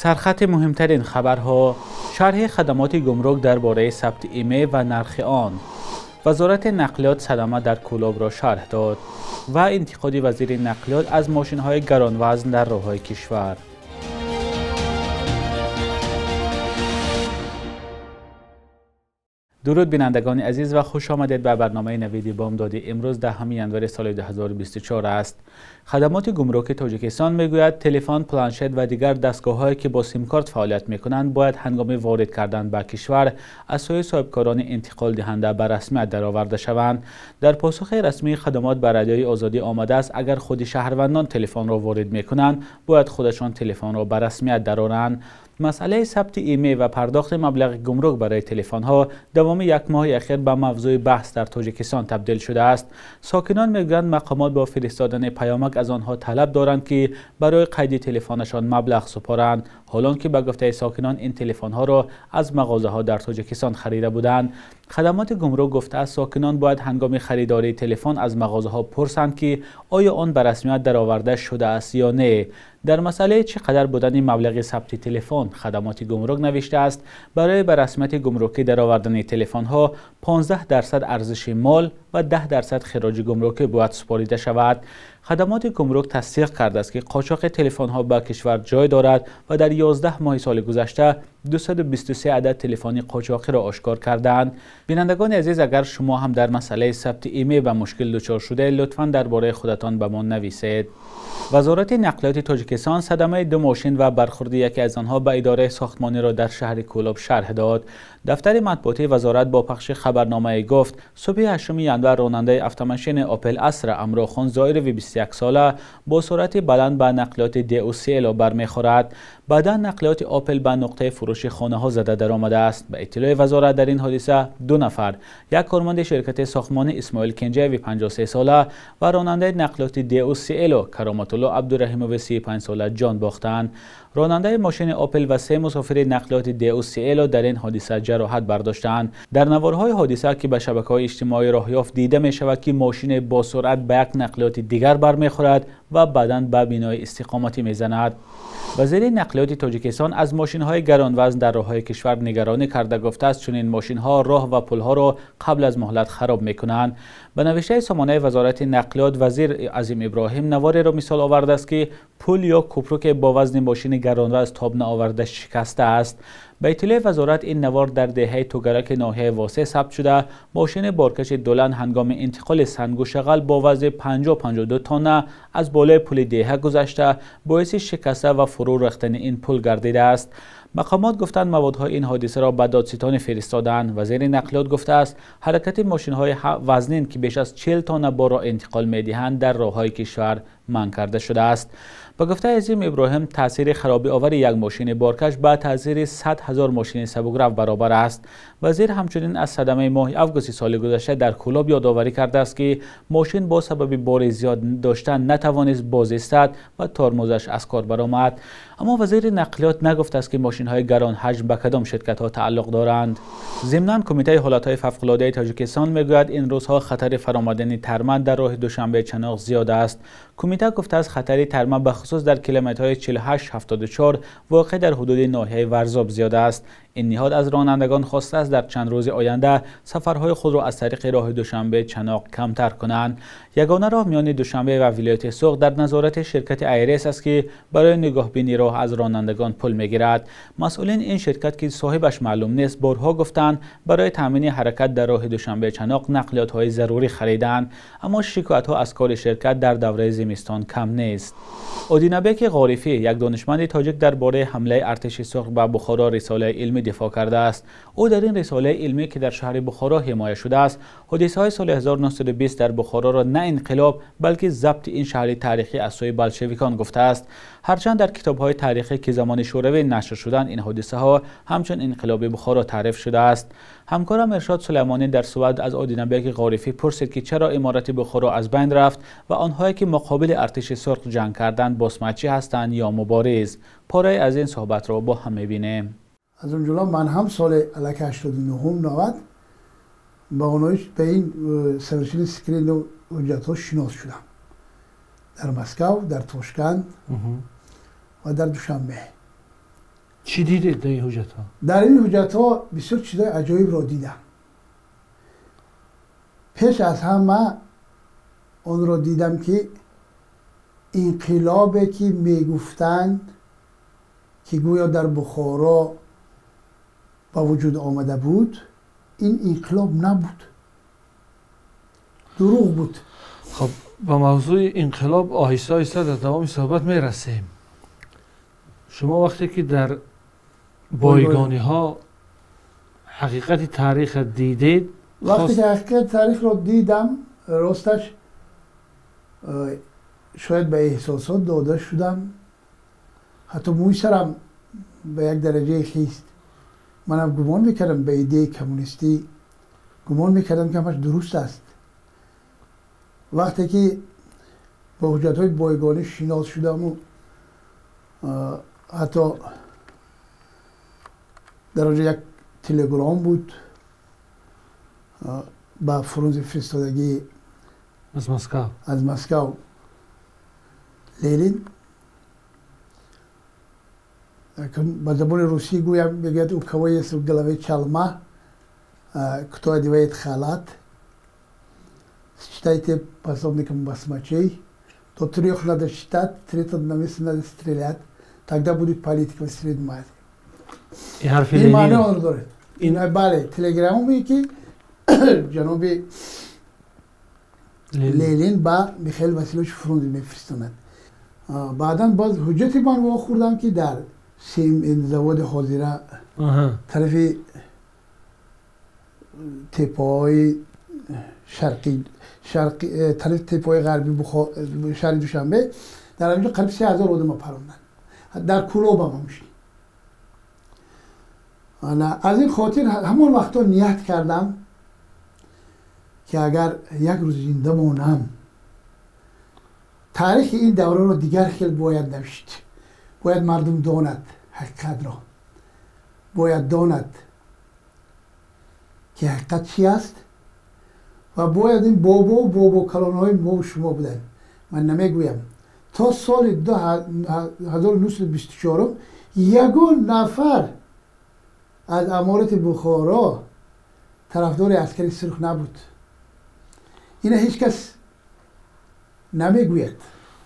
Сархати муҳимтарин хабарҳо: шарҳи хадамоти гумрук дар бораи сабти име ва нархи он. Вазорати нақлиёт садама дар Кӯлобро шарҳ дод ва интиқоди вазири нақлиёт аз мошинҳои гаронвазн дар роҳҳои кишвар. Дуруд бинандагони азиз ва хуш омадед ба барномаи Навиди Бомдодӣ. Имрӯз 10 январи соли 2024 аст. Хадамоти гумруки Тоҷикистон мегӯяд телефон, планшет ва дигар дастгоҳҳое ки бо симкарт фаъолият мекунанд бояд ҳангоми ворид кардан ба кишвар аз сӯи соҳибкорони интиқолдиҳанда ба расмият дароварда шаванд. Дар посухи расмии хадамот ба Радиои Озодӣ омадааст, агар худи шаҳрвандон телефонро ворид мекунанд, бояд худашон телефонро ба расмият дароранд. Масъалаи сабти име ва пардохти маблағи гумрук барои телефонҳо давоми як моҳи ахир ба мавзӯи баҳс дар Тоҷикистон табдил шудааст. Сокинон мегӯянд мақомот бо фиристодани паёмак аз онҳо талаб доранд, ки барои қайди телефонашон маблағ супоранд, ҳолон ки ба гуфтаи сокинон ин телефонҳоро аз мағозаҳо дар Тоҷикистон харида буданд. Хадамоти гумрук гуфтааст сокинон бояд ҳангоми харидории телефон аз мағозаҳо пурсанд, ки оё он ба расмият дароварда шудааст ё не. Дар масъалаи чӣ қадар будани маблағи сабти телефон хадамоти гумрук навиштааст, барои ба расмияти гумрукӣ даровардани телефонҳо 15% арзиши мол ва 10% хироҷи гумрукӣ бояд супорида шавад. Хадамоти гумрук тасдиқ кардааст, ки қочоқи телефонҳо ба кишвар ҷой дорад ва дар 11 моҳи соли гузашта 223 адад телефони қочоқиро ошкор кардаанд. Бинандагони азиз, агар шумо ҳам дар масъалаи сабти име ба мушкил дучор шудаед, лутфан дар бораи худатон ба мо нависед. Вазорати нақлиёти Тоҷикистон садамаи ду мошин ва бархурди яке аз онҳо ба идораи сохтмониро дар шаҳри Кӯлоб шарҳ дод. Дафтари матбуотии вазорат бо пахши хабарномае гуфт, субҳи 8 январ ронандаи автомошини Опел Астра Амрохон Зоирови 21 сола бо суръати баланд ба нақлиёти Деу Сиело бармехӯрад. Баъдан нақлиёти Опел ба нуқтаи фурӯши хонаҳо зада даромадааст. Ба иттилои вазорат дар ин ҳодиса ду нафар, як корманди ширкати сохтмонӣ Исмоил Кенҷаеви 53 сола ва ронандаи нақлиёти Деу Сиело Кароматулло Абдураҳимови 35 сола ҷон бохтанд. Ронандаи мошини Опел ва се мусофири нақлиёти Деу Сиело дар ин ҳодиса ҷароҳат бардоштаанд. Дар наворҳои ҳодиса, ки ба шабакаҳои иҷтимоӣ роҳ ёфт, дида мешавад, ки мошине бо суръат ба як нақлиёти дигар бармехӯрад ва баъдан ба бинои истиқоматӣ мезанад. Вазири нақлиёти Тоҷикистон аз мошинҳои гаронвазн дар роҳҳои кишвар нигаронӣ карда гуфтааст, чунин мошинҳо роҳ ва пулҳоро қабл аз муҳлат хароб мекунанд. Ба навиштаи сомонаи вазорати нақлиёт, вазир Азим Иброҳим навореро мисол овардааст, ки пул ё кӯпруке бо вазни мошини гаронвазн тоб наоварда шикастааст. Ба иттилои вазорат ин навор дар деҳаи Тугараки ноҳияи Восеъ сабт шуда, мошини боркаши Дулан ҳангоми интиқоли сангу шағал бо вазни 50-52 тонна аз болои пули деҳа гузашта, боиси шикаста ва фурӯ рехтани ин пул гардидааст. Мақомот гуфтанд маводҳои ин ҳодисаро ба додситонӣ фиристодаанд. Вазири нақлиёт гуфтааст ҳаракати мошинҳои вазнин, ки беш аз 40 тонна борро интиқол медиҳанд, дар роҳҳои кишвар манъ карда шудааст. Ба гуфтаи Азим Иброҳим, таъсири харобиовари як мошини боркаш ба таъсири 100 000 мошини сабукрав баробар аст. Вазир ҳамчунин аз садамаи моҳи августи соли гузашта дар Кӯлоб ёдоварӣ кардааст, ки мошин бо сабаби бори зиёд доштан натавонист боз истад ва тормозаш аз кор баромад. Аммо вазири нақлиёт нагуфтааст, ки мошинҳои гаронҳаҷм ба кадом ширкатҳо тааллуқ доранд. Зимнан Кумитаи ҳолатҳои фавқулодаи Тоҷикистон мегӯяд ин рӯзҳо хатари фаромадани тарма дар роҳи Душанбе Чаноқ зиёд аст. Кумита гуфтааст хатари тарма ба хусус дар километрҳои 48-74 воқеъ дар ҳудуди ноҳияи Варзоб зиёд аст. Ин ниҳод аз ронандагон хостааст дар чанд рӯзи оянда сафарҳои худро аз тариқи роҳи Душанбе Чаноқ камтар кунанд. Ягона роҳ миёни Душанбе ва вилояти Суғд дар назорати ширкати Айрес аст, ки барои нигоҳбинии роҳ аз ронандагон пул мегирад. Масъулин ин ширкат, ки соҳибаш маълум нест, борҳо гуфтанд барои таъмини ҳаракат дар роҳи Душанбе Чаноқ нақлиётҳои зарурӣ харидаанд, аммо шикоятҳо аз кори ширкат дар давраи зимистон кам нест. Одинабеки Ғорифӣ, як донишманди тоҷик, дар бораи ҳамлаи артиши сурх ба Бухоро рисолаи илмӣ дифоъ кардааст. Ӯ дар ин рисолаи илмӣ, ки дар шаҳри Бухоро ҳимоя шудааст, ҳодисаҳои соли 1920 дар Бухороро на инқилоб, балки забти ин шаҳри таърихӣ аз сӯи болшевикон гуфтааст. Ҳарчанд дар китобҳои таърихӣ, ки замони шӯравӣ нашр шуданд, ин ҳодисаҳо ҳамчун инқилоби Бухоро таъриф шудааст. Ҳамкорам Иршод Сулаймонӣ дар суҳбат аз Одинабеки Ғорифӣ пурсид, ки чаро иморати Бухоро аз байн рафт ва онҳое ки муқобили артиши сурх ҷанг карданд босмачӣ ҳастанд ё мубориз. Порае аз ин суҳбатро бо ҳам мебинем. Аз он ҷумла ман ҳам соли аллакай 89-90 ба онои ба ин совершенно секретно ҳуҷҷатҳо шинос шудам дар Москав, дар Тошканд ва дар Душанбе. Чӣ дидед дар ин ҳуҷҷатҳо? Дар ин ҳуҷҷатҳо бисёр чизҳои аҷоибро дидам. Пеш аз ҳама онро дидам ки инқилобе ки мегуфтанд ки гӯё дар Бухоро ба вуҷуд омада буд, ин инқилоб набуд, дурӯғ буд. Хоб, ба мавзӯи инқилоб оҳиста оҳиста дар давоми суҳбат мерасем. Шумо вақте ки дар бойгониҳо ҳақиқати таърихро дидед, вақте ки ҳақиқати таърихро дидам, росташ шояд ба эҳсосот дода шудам, ҳатто мӯи сарам ба як дараҷае хист. Манам гумон мекардам ба идеяи коммунистӣ, гумон мекардам ки ҳамаш дуруст аст. Вақте ки бо ҳуҷҷатҳои бойгонӣ шинос шудаму ҳатто дар онҷо як телеграм буд ба Фрунзе фиристодагӣ аз Москав Ленин, ба забони русӣ гӯям, мегӯяд: у кого есть в голове чалма, кто одевает халат, считайте пособником басмачей, до трех надо считать, третьего на месте надо стрелять, тогда будет политика в Среднем Азии. Ин маъно онро дорад. Бале, телеграмме ки ҷаноби Ленин ба Михаил Васильевич Фрунзе мефиристонад. Баъдан боз ҳуҷҷати ман вохӯрдам ки дар заводи ҳозира тарафи теппаҳои шарқӣ, тарафи теппаҳои ғарби шаҳри Душанбе, дар ҳаминҷо қариб 3000 одама паронданд. Дар Кӯлобам ҳамчунин. Аз ин хотир ҳамон вақтҳо ният кардам ки агар як рӯз зинда монам, таърихи ин давраро дигар хел бояд навишт. Бояд мардум донад ҳақиқатро, бояд донад ки ҳақиқат чи аст ва бояд ин бобо бобокалонҳои мо шумо буданд. Ман намегӯям, то соли 1924 ягон нафар аз аморати Бухоро тарафдори аскари сурх набуд. Ина ҳеҷ кас намегӯяд.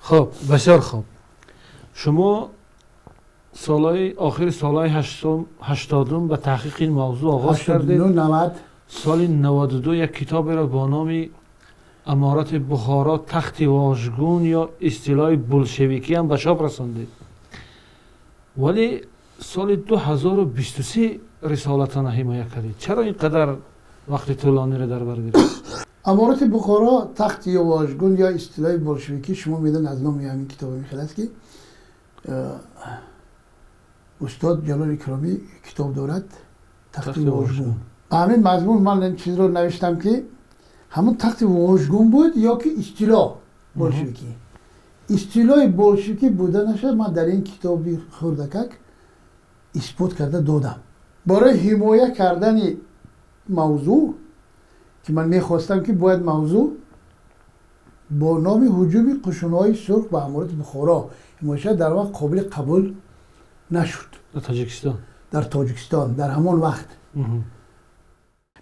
Хоб, бисёр хуб. Шумо солҳои охири солҳои ҳаштодум ба таҳқиқи ин мавзӯъ оғоз кардед. Соли 92 як китоберо бо номи Аморати Бухоро тахти вожгун ё истилоҳи болшевикӣ ҳам ба чоп расондед. Вале соли 2023 рисолатона ҳимоя кардед. Чаро ин қадар вақти тӯлониро дар бар гирифт? Аморати Бухоро тахти ё вожгун ё истилоҳи болшевикӣ, шумо медонед аз номи ҳамин китобе мехел аст ки устод Ҷалол Икромӣ китоб дорад тахти вожгун. Ба ҳамин мазмун ман ин чизро навиштам ки ҳамон тахти вожгун буд ё ки истилоҳ болшевикӣ. Истилоҳи болшевикӣ буданаша ман дар ин китоби хурдакак исбот карда додам. Барои ҳимоя кардани мавзӯъ ки ман мехостам ки бояд мавзӯъ бо номи ҳуҷуми қушунҳои сурх ба аморати Бухоро ҳимоя шавад, дар вақт қобили қабул нашуд. Дар Тоҷикистон? Дар Тоҷикистон, дар ҳамон вақт.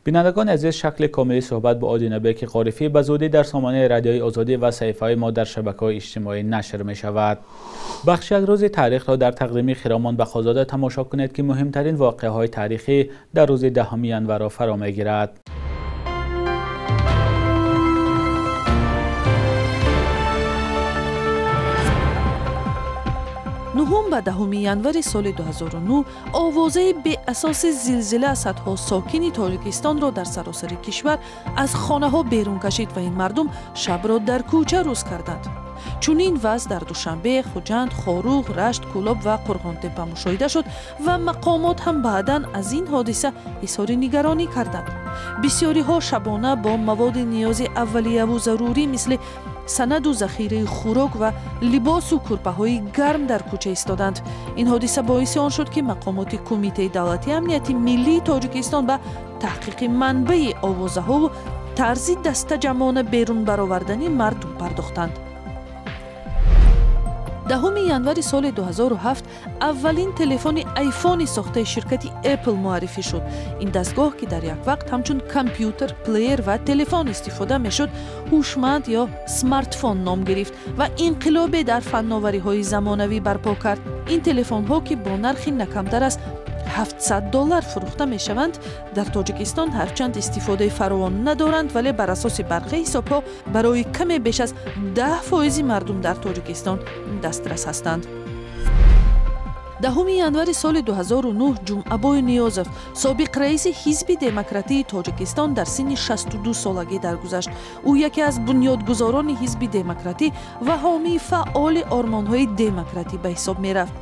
Бинандагони азиз, шакли комили суҳбат бо Одинабеки Ғорифӣ ба зудӣ дар сомонаи Радиои Озодӣ ва саҳифаҳои мо дар шабакаҳои иҷтимоӣ нашр мешавад. Бахши як рӯзи таърихро дар тақдими Хиромон Бақозода тамошо кунед ки муҳимтарин воқеаҳои таърихӣ дар рӯзи 10 январро фаро мегирад. Нуҳум ба 10 январи соли 2009 овозаи беасоси зилзила садҳо сокини Тоҷикистонро дар саросари кишвар аз хонаҳо берун кашид ва ин мардум шабро дар кӯча рӯз карданд. Чунин вазъ дар Душанбе, Хуҷанд, Хоруғ, Рашт, Кӯлоб ва Қурғонтеппа мушоҳида шуд ва мақомот ҳам баъдан аз ин ҳодиса изҳори нигаронӣ карданд. Бисёриҳо шабона бо маводи ниёзи аввалияву зарурӣ мисли санаду захираи хӯрок ва либосу кӯрпаҳои гарм дар кӯча истоданд. Ин ҳодиса боиси он шуд, ки мақомоти Кумитаи давлатии амнияти миллии Тоҷикистон ба таҳқиқи манбаи овозаҳову тарзи дастаҷамъона берун баровардани мардум пардохтанд. 10 январи соли 2007 аввалин телефони айфони сохтаи ширкати Apple муаррифӣ шуд. Ин дастгоҳ, ки дар як вақт ҳамчун компютер, плеер ва телефон истифода мешуд, ҳушманд ё смартфон ном гирифт ва инқилобе дар фанновариҳои замонавӣ барпо кард. Ин телефонҳо, ки бо нархи на камтар аз $700 фурӯхта мешаванд, дар Тоҷикистон ҳарчанд истифодаи фаровон надоранд, вале бар асоси бархе ҳисобҳо барои каме беш аз 10% мардум дар Тоҷикистон дастрас ҳастанд. 10 январи соли 2009 Ҷумъабой Ниёзов, собиқ раиси Ҳизби демократии Тоҷикистон, дар синни 62 солагӣ даргузашт. Ӯ яке аз бунёдгузорони Ҳизби демократӣ ва ҳомии фаъоли ормонҳои демократӣ ба ҳисоб мерафт.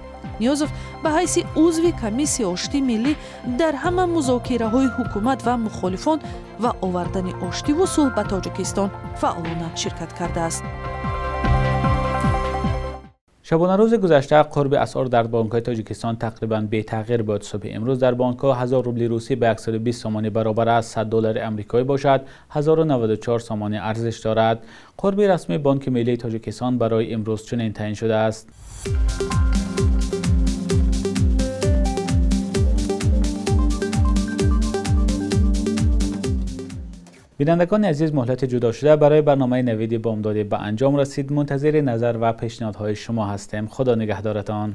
Ниёзов ба ҳайси узви комиссияи оштии миллӣ дар ҳама музокираҳои ҳукумат ва мухолифон ва овардани оштиву сулҳ ба Тоҷикистон фаъолона ширкат кардааст. Шабонарӯзи гузашта қурби асъор дар бонкҳои Тоҷикистон тақрибан бетағйир буд. Субҳи имрӯз дар бонкҳо 1000 рубли русӣ ба 120 сомонӣ баробар аст, 100 доллари амрикоӣ бошад 1094 сомонӣ арзиш дорад. Қурби расмии Бонки миллии Тоҷикистон барои имрӯз чунин таъин шудааст. Бинандагони азиз, муҳлати ҷудошуда барои барномаи Навиди Бомдодӣ ба анҷом расид. Мунтазири назар ва пешниҳодҳои шумо ҳастем. Худо нигаҳдоратон.